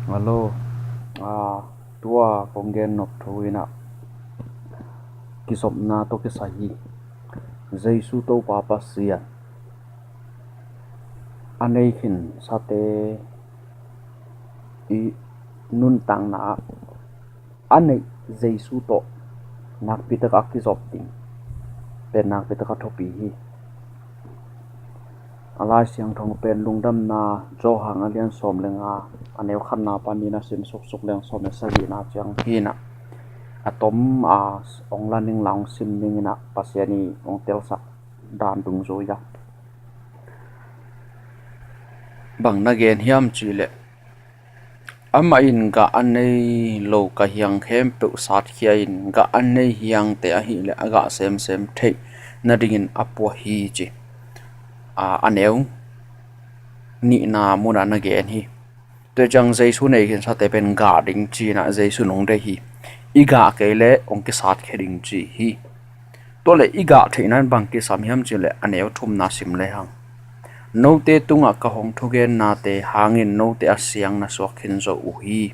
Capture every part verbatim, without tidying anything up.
Hello. Ah, tua kong gen nop thu in ah, kizopna tawh kisai hi. Jesu Topa Pasian a nei khinsate i nuntakna ah a neih Jesu tawh nakpi tak a kizop ding pen nakpi tak a thupi hi. A Lai Siangtho pen Lungdamna Johan a lian sawm le nga, a neu khatna pan in ah sim suksuk leng sawm le sagihna ciang hi in ah, a tom a ong la ning la ong sim ning in ah, Pasian i ong telsak dan dungzui a, bang na gen hiam cih leh, amah in gah a nei lo ka hiang khempeuh satkhia in, gah a nei hiangte ahih leh a gah semsem theih nadingin a puah hi, ci. A, a neu nihna munah na gen hi. Tua ciang Jesu nei khinsate pen gah ding ci in ah Jesu in ong deih hi. I gah kei leh ong kisatkhia ding ci hi. Tua leh i gah theihna in bang kisam hiam cih leh a neu thumna sim lehang, note tungah ka hong thugennate hangin note a siang na suak khin zo uh hi.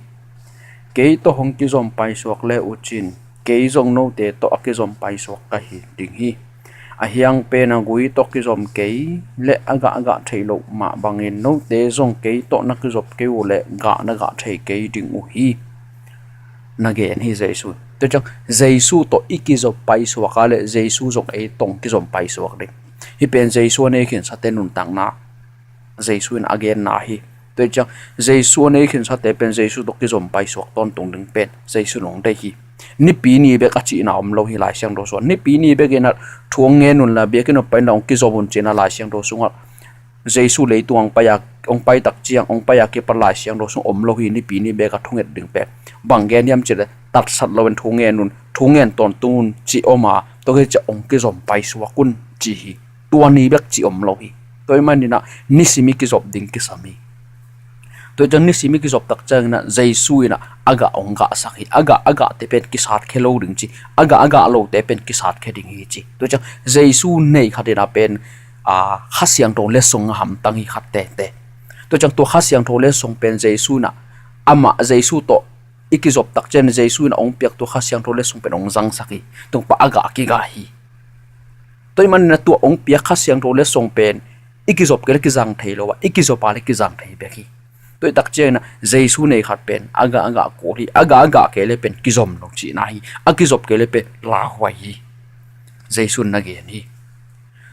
Kei tawh hong kizom paisuak le uh cin, kei zong note tawh a kizom paisuak ka hi ding hi. A hiang pen a gui tawh kizom kei le a gah a gah theih loh mah bangin note zong kei tawh na kizop kei uh leh gah na gah thei kei ding uh hi, na gen hi Jesu. Tua ciang Jesu tawh i kizop paisuak a leh Jesu zong ei tawh kizom paisuak ding. Hih pen Jesu a nei khinsate nuntakna Jesu in a genna hi. Tua ciang Jesu a nei khinsate pen Jesu tawh kizom paisuak tawntung ding pen Jesu in ong deih hi. Nipi ni bek a cihna om lo hi Lai Siangtho sungah. Nipi ni bek in ah thu ong ngen un la, biakinn ah pai in la ong kizom un cihna Lai Siangtho sungah Jesu leitung ong pai a, ong pai tak ciang, ong pai a kipan Lai Siangtho sung om lo hi, nipi ni bek a thunget ding pen. Bang gen hiam cih leh, tatsat lo in thu ngen un, thu ngen tawntung un cih om a, tua khit ciang ong kizom paisuak un cih hi. Tua ni bek cih om lo hi. Tua ahih manin ah nisim i kizop ding kisam hi. Tua ciang nisim i kizop tak ciangin ah Jesu in ah a gah ong gahsak hi. A gah, a gahte pen kisatkhia lo ding ci. A gah, a gah lote pen kisatkhia ding hi ci. Tua ciang Jesu nei khat in ah pen, a, Kha Siangtho letsong a hamtang hi khat tete. Tua ciang tua Kha Siangtho letsong pen Jesu in ah amah Jesu tawh i kizop tak ciang Jesu in ah ong piak tua Kha Siangtho letsong pen ong zangsak hi. Tua pa a gah kigah hi. Tua ahih manin ah tua ong piak Kha Siangtho letsong pen i kizop kei leh kizang thei lo a, i kizop a leh kizang thei bek hi. Tua ahih tak ciangin ah Jesu nei khat pen a gah a gah kul hi, a gah a gah kei leh pen kizom lo cihna hi, a kizop kei leh pen lauhuai hi. Jesu in na gen hi.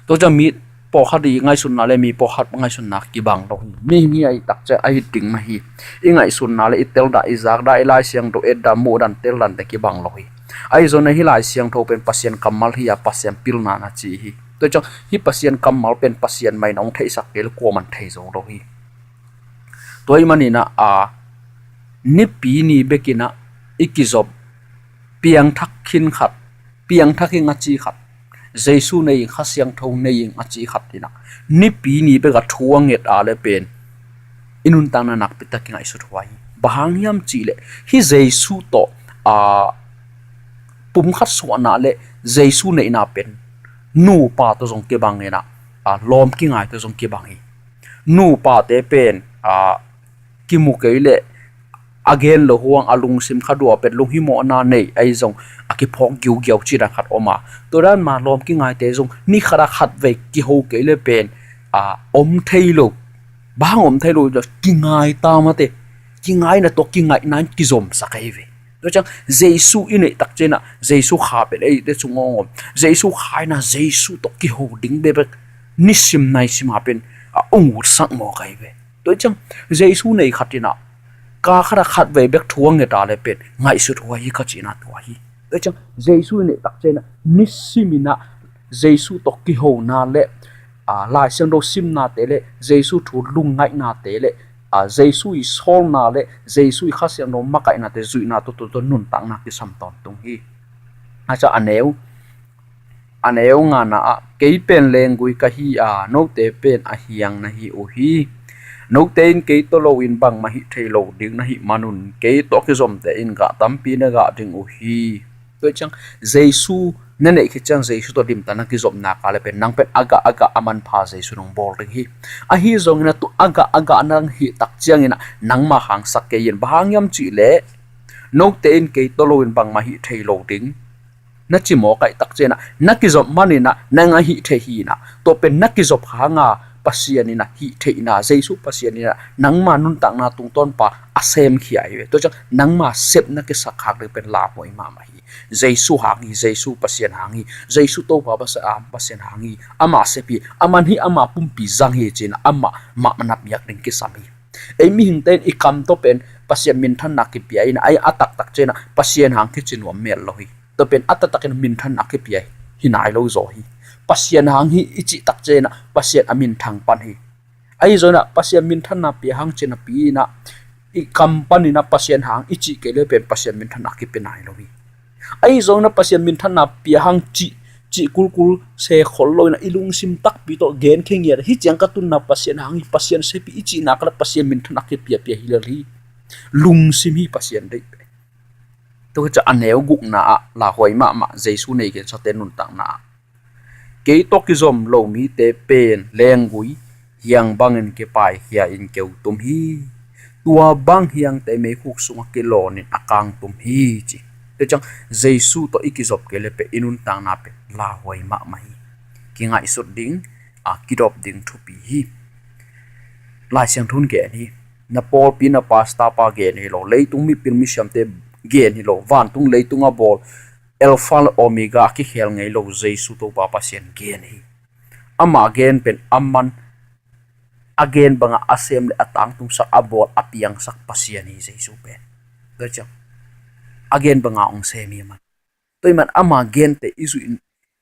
Tua ciang mi pawlkhat i ngaihsutna leh mi pawlkhat ngaihsutna kibang lo hi. Mi, mi ahih tak ciang a hi ding mah hi. I ngaihsutna leh i teldan, i zakdan, i Lai Siangtho etdan, muhdan, teldante kibang lo hi. Ahi zongin ah hih Lai Siangtho pen Pasian kammal hi a, Pasian pilna na ci hi. Tua ciang hih Pasian kammal pen Pasian mah in ong theihsak kei leh kuaman thei zo lo hi. Tua ahih manin ah, a, nipi ni bek in ah i kizop, piangthak khin khat, piangthak ing a ci khat, Jesu nei ing, Kha Siangtho nei ing a ci khat in ah nipi ni bek a thu a nget a leh pen i nuntakna nakpi tak kingaihsut huai hi. Bang hang hiam cih leh hih Jesu tawh, a, pumkhat suahna leh Jesu neihna pen nupa tawh zong kibang in ah, a, lawm kingai tawh zong kibang hi. Nupate pen, a, kimu kei leh a gen loh hang a lungsim kha dua pen lunghimawhna nei, ahi zong a kiphawk giugiau cih dan khat om a. Tua dan mah lawm kingaite zong ni khat a khatvei kiho kei leh pen, a, om thei lo. Bang om thei lo, kingai ta mate. Kingaina tawh kingaihna in kizomsak ahi ve. Tua ciang Jesu i neih tak ciang ah Jesu kha pen eite sung ong om. Jesu kha in ah Jesu tawh kiho ding bekbek nisim naisim a pen a ong utsak mawk ahi ve. Tua ciang Jesu nei khat in ah kha khat a khatvei bek thu a nget a leh pen ngaihsut huai hi ka cihna tua hi. Tua ciang Jesu i neih tak ciang ah nisim in ah Jesu tawh kihona leh, a, Lai Siangtho simnate leh Jesu thu lungngaihnate leh, a, Jesu i sawlna leh Jesu i Kha Siangtho makaihnate zuihna tawh tua tawh nuntakna kisam tawntung hi. A ca a neu, a neu ngana ah, kei pen lenggui ka hi a, note pen a hiang na hi uh hi. Note in kei tawh lo in bangmah hih thei lo ding na hih manun kei tawh kizomte in gah tampi na gah ding uh hi. Tua ciang Jesu na neih khit ciang Jesu tawh limtak na kizopna ka le pen nang pen a gah a gah a manpha Jesu nong bawl ding hi. Ahi zongin a tu a gah a gah nang hih tak ciangin a nangma hangsak kei in, bang hang hiam cih leh note in kei tawh loin bangmah hih thei lo ding na ci mawk ahih tak ciangin a na kizop manin a nang a hih thei hi in a, tua pen na kizop hanga Pasian in a hih theihna, Jesu Pasian in a nangma nuntakna tungtawn pa a semkhia hi ve. Tua ciang nangma sep na kisak khak ding pen lauhuai mahmah hi. Jesu hang hi, Jesu Pasian hang hi, Jesu Topa Pasian, ah, Pasian hang hi, amah sep hi, aman hi, amah pumpi zang hi ci-in amah mah na piak ding kisam hi. Ei mihingte in i kam tawh pen Pasian minthanna kipia in a, ei a taktak ciangin a Pasian hang kici nuam mel lo hi. Tua pen a taktakin minthanna kipia hi nai lo zaw hi. Pasian hang hi i cih tak ciangin a Pasian a minthang pan hi. Ahi zongin a Pasian minthanna pia hang ci-in a pi in a, i kam panin a Pasian hang i cih kei le pen Pasian minthanna kipia nai lo hi. Ahi zongin a Pasian minthanna pia hang cih, cih kulkul se khol loin a i lungsim takpi tawh gen khe ngiat a, hih ciang ka tunna Pasian hang hi, Pasian sep hi i cihna khat a Pasian minthanna kipia pia hi lel hi. Lungsim hi Pasian deih pen. Tua khit ciang a neu gukna ah lauhuai mahmah Jesu nei khensate nuntakna ah, kei tawh kizom lo mite pen lenggui hiang bangin kipaikhia in keu tum hi. Tua bang hiangte meikhuk sungah kilawnin a kang tum hi ci. Tua ciang Jesu tawh i kizop kei le pen i nuntakna pen lauhuai mahmah hi. Kingaihsut ding, a kidop ding thupi hi. Lai Siangtho in gen hi. Na pawlpi na pastor pa gen hi lo, leitung mipil misiamte gen hi lo, vantung leitung a bawl Alpha Omega a kikhel ngei lo Jesu Topa Pasian gen hi. Ama gen pen aman a gen banga a sem le a tangtungsak, a bawl a piangsak Pasian hi Jesu pen. Tua ciang a gen banga hong sem hi aman. Tua hi man ama gente i zuih in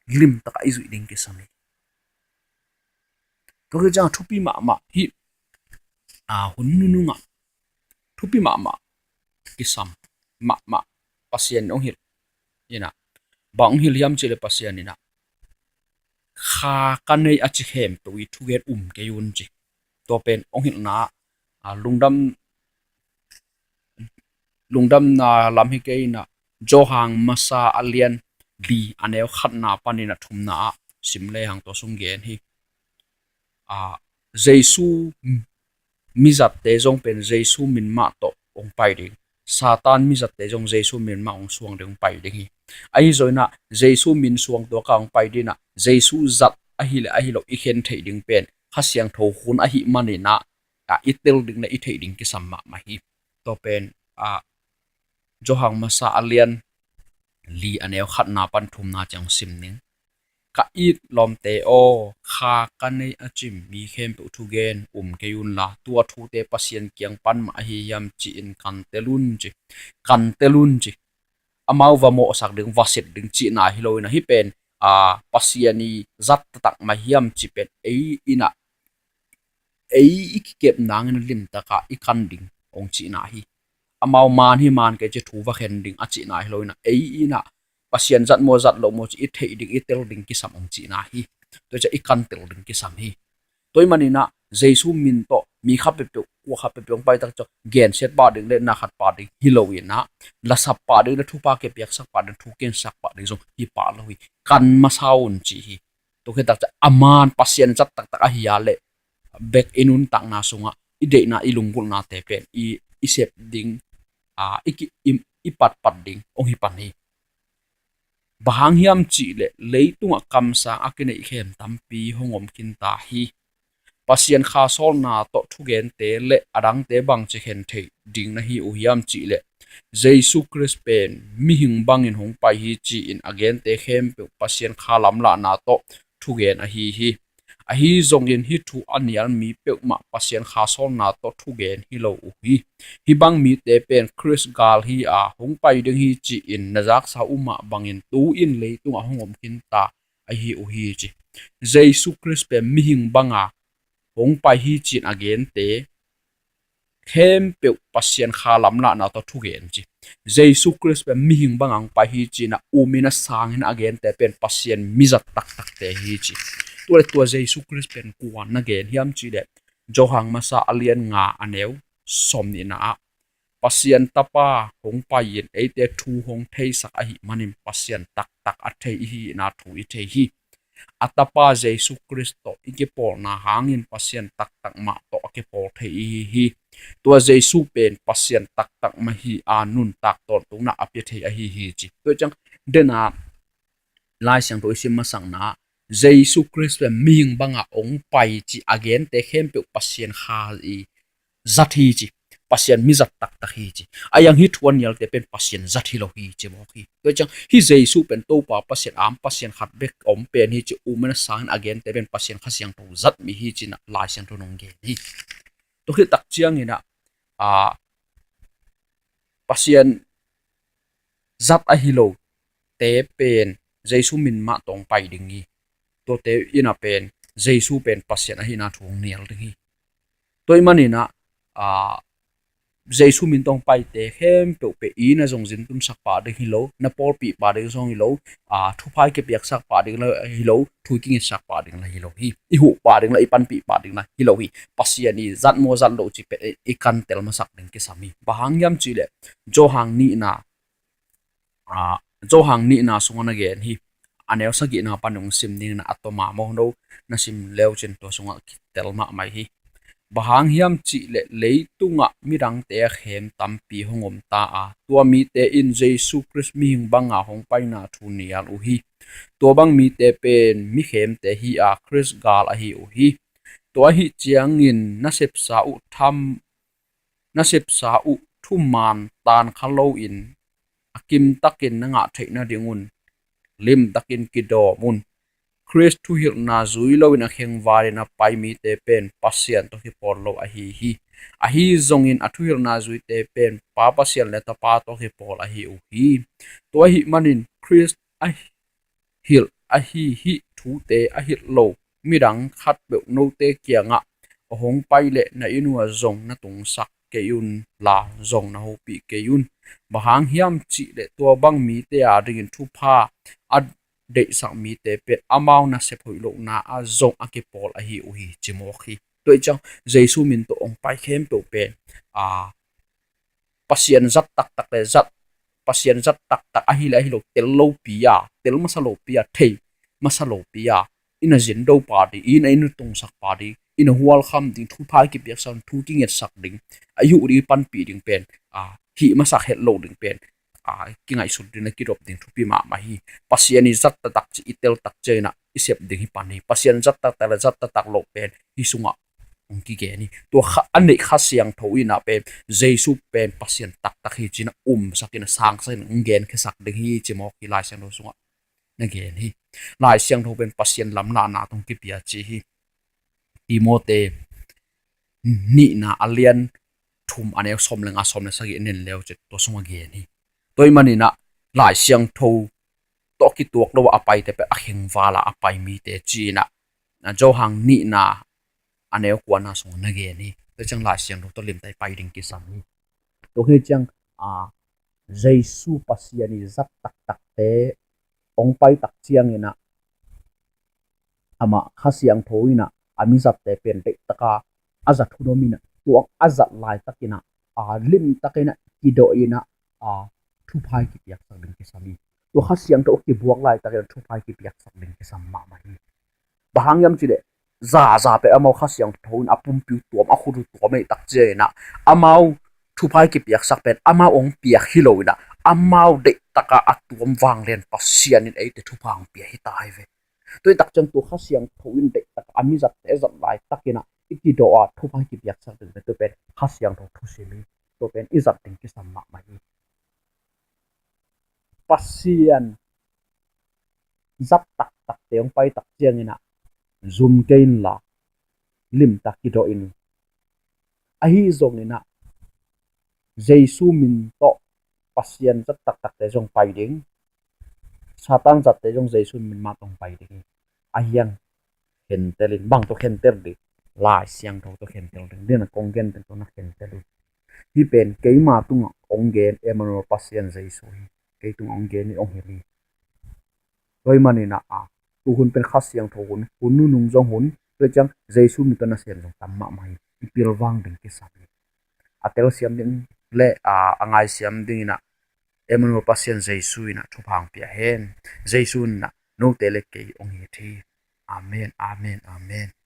limtaka i zuih ding kisam hi. Tua khit ciang thupi mahmah hi. A hun nunungah thupi mahmah kisam mahmah Pasian in hong hilh in a, bang hong hilh hiam cih le Pasian in a, kha ka nei a ci khempeuh i thugen um kei un ci. Tua pen hong hilhna ah, a, lungdam, lungdamna lam hi kei in a, Johan masa a lian li a neu khatna panin a thumna ah sim le hang tua sung gen hi. A, Jesu mizatte zong pen Jesu min mah tawh hong pai ding. Satan mizatte zong Jesu min mah hong suang ding, hong pai ding hi. Ahi zongin a Jesu min suang tuak a hong pai ding a, Jesu zat ahi le ahi lo i khen theih ding pen Kha Siangtho hun ahih manin a, a i tel ding le i theih ding kisam mahmah hi. Tua pen, a, Johan masa a lian li a neu khatna pan thumna ciang sim ning. Ka it lawmte aw, kha ka nei a cim mi khempeuh thugen um kei unla, tua thute Pasian kiang pan mah ahi hiam ci-in kan tel un ci. Kan tel un ci. Amau va mawhsak ding, va set ding cihna hi lo in a, hih pen, a, Pasian i zat taktak mah hiam cih pen ei in a, ei i kikep nangin a limtaka i kan ding hong cihna hi. Amau man hi man kei ci thu va khen ding a cihna hi lo in a, ei in a Pasian zat maw zat loh maw ci i theih ding, i tel ding kisam hong cihna hi. Tua ciah i kan tel ding kisam hi. Tua ahih manin a Jesu min tawh mi khat peuhpeuh, kua khat peuhpeuh hong pai tak ciang gensiat pah ding le na khat pah ding hi lo in a, lasap pah ding le thupha kipiaksak pah ding, thu kiangsak pah ding zong hi pah lo hi. Kan masa un ci hi. Tua khit tak ciang a man Pasian zat taktak ahi a leh bek i nuntakna sungah i deihna, i lunggulhnate pen i, i sep ding, a, i ki, i, i patpat ding hong hi pan hi. Bang hang hiam cih leh leitungah kamsang a kineih khem tampi hong om khinta hi. Pasian kha sawlna tawh thugente le a dangte bangci khen theih ding na hi uh hiam cih leh Jesu Khrist pen mihing bangin hong pai hi ci-in a gente khempeuh Pasian kha lamlahna tawh thugen ahi hi. Ahi zongin hih thu a nial mi peuhmah Pasian kha sawlna tawh thugen hi lo uh hi. Hih bang mite pen Khrist gal hi a, hong pai ding hi ci-in na zaksa uh mah bangin tu-in leitungah hong om khinta ahi uh hi ci. Jesu Khrist pen mihing banga hong pai hi ci-in a gente khempeuh Pasian kha lamlahna tawh thugen ci. Jesu Khrist pen mihing banga hong pai hi ci-in a umin a sangin a gente pen Pasian mizat taktakte hi ci. Tua le tua Jesu Khrist pen kua na gen hiam cih leh Johan masa a lian nga a neu sawm nihna ah Pasian Tapa hong pai-in eite thu hong theisak ahih manin Pasian taktak a thei i hihna thu i thei hi. A Tapa Jesu Khrist tawh i kipawlna hangin Pasian taktak mah tawh a kipawl thei i hi hi. Tua Jesu pen Pasian taktak mah hi a, nuntak tawntungna a pia thei ahi hi ci. Tua ciang dena Lai Siangtho i sim masakna Jesu Khrist pen mihing banga hong pai ci a gente khempeuh Pasian kha i zat hi ci. Pasian mi zat taktak hi ci. A yang hi thu a nialte pen Pasian zat hi lo hi ci mawk hi. Tua ciang hi Jesu pen Topa Pasian, a om Pasian khat bek om pen hi ci, um a na sangin a gente pen Pasian Kha Siangtho zat mi hi ci-in ah Lai Siangtho nong gen hi. Tua khit tak ciangin ah, a, Pasian zat ahi lo te pen Jesu min mah tawh hong pai ding hi. Tuate in ah pen Jesu pen Pasian ahihna thu hong nial ding hi. Tua ahih manin ah, a, Jesu min tawh hong paite khempeuh pen i na zong zin tunsak pah ding hi lo, na pawlpih pah ding zong hi lo, a, thupha i kipiaksak pah ding la hi lo, thu i kingitsak pah ding la hi lo hi. I huh pah ding la, i panpih pah ding la hi lo hi. Pasian i zat maw zat lo cih pen i, i kantel masak ding kisam hi. Bang hang hiam cih leh Johan nihna, a, Johan nihna sungah na gen hi. A neu sagihna pan hong sim ding na, a tawm a maw, no na sim leu cin tua sungah kitel mahmah hi. Bang hang hiam cih leh leitungah midangte a khem tampi hong om ta a, tua mite in Jesu Khrist mihing banga hong paina thu nial uh hi. Tua bang mite pen mi khemte hi a, Khrist gal ahi uh hi. Tua ahih ciangin na sepsa uh tham, na sepsa uh thuman tan kha loin a kimtakin na ngah theih nadingun limtakin kidawm un. Khrist thuhilhna zui loin a khengvalin a pai mite pen Pasian tawh kipawl lo ahi hi. Ahi zongin a thuhilhna zuite pen Pa Pasian le Tapa tawh kipawl ahi uh hi. Tua ahih manin Khrist a hilh ahi hih thute a hilh lo midang khatpeuh note kiangah a hong pai leh na inn uah zong na tungsak kei un la, zong na hopih kei un. Bang hang hiam cih leh tua bang mite a dingin thupha a deihsak mite pen amau nasep hoih lohna ah zong a kipawl ahi uh hi ci mawk hi. Tua ahih ciang Jesu min tawh hong pai khempeuh pen, a, Pasian zat taktak le zat, Pasian zat taktak ahi le ahi lo tel lopi a, tel masa lopi a, thei masa lopi a, i na zin do pah ding, i na inn tungsak pah ding, i na hualkham ding, thupha i kipiaksak, thu kingetsak ding, a i huh ding, i panpih ding pen, a, hih masak het lo ding pen, a, kingaihsut ding, na kidop ding thupi mahmah hi. Pasian i zat taktak cih i tel tak ciangin ah i sep ding hi pan hi. Pasian zat taktak le zat taktak lo pen hih sungah hong kigen hi. Tua kha, a neih Kha Siangtho in ah pen Jesu pen Pasian taktak hi ci-in ah umsak in ah sangsak in ah hong genkhiasak ding hi ci mawk hi. Lai Siangtho sungah na gen hi. Lai Siangtho pen Pasian lamlahna tawh hong kipia ci hi. Timote nihna a lian thum a neu sawm le nga, sawm le sagih nen leu cin tua sungah gen hi. Tua ahih manin ah Lai Siangtho tawh kituak lo a paite pen a khengval a a pai mite ci-in ah, a, Johan nihna a neu kuana sungah na gen hi. Tua ciang Lai Siangtho tawh limtak i pai ding kisam hi. Tua hi ciang, a, Jesu Pasian i zat taktakte hong pai tak ciangin ah amah Kha Siangtho in ah a mizatte pen deihtak a a zat hun om in ah, tua a zat laitakin ah, a, limtakin ah kidawh in ah, a, thupha i kipiaksak ding kisam hi. Tua Kha Siangtho a kibuak laitakin ah thupha i kipiaksak ding kisam mahmah hi. Bang hang hiam cih leh zaza pen amau Kha Siangtho in a pumpi uh tuam, a khut uh tuam ahih tak ciangin ah amau thupha i kipiaksak pen amau hong piak hi lo in ah, amau deihtak a a tuam vanglian Pasian in eite thupha hong pia hi ta hi ve. Tua hi tak ciang tua Kha Siangtho in deihtak a mizatte a zat laitakin ah i kidawh a thupha i kipiaksak ding pen tua pen Kha Siangtho thusim hi. Tua pen i zat ding kisam mahmah hi. Pasian zat taktakte hong pai tak ciangin ah zum kei inla, limtak kidawh in. Ahi zongin ah Jesu min tawh Pasian zat taktakte zong pai ding, Satan zatte zong Jesu min mah tawh hong pai ding hi. Ahi hang khentel in, bang tawh khentel ding? Lai Siangtho tawh khentel ding. Dena kong gen pen tawh na khentel in. Hih pen keima tungah hong gen Emmanuel Pasian Jesu hi. Kei tungah hong gen hi, hong hilh hi. Tua ahih manin ah, a, tu hun pen Kha Siangtho hun, hun nunung zong hun, tua ciang Jesu min tawh nasem zong tam mahmah hi. I pilvang ding kisam hi. A telsiam ding le a, a ngaisiam dingin ah Emmanuel Pasian Jesu in ah thupha hong pia hen. Jesu in ah note le kei hong it hi. Amen, amen, amen.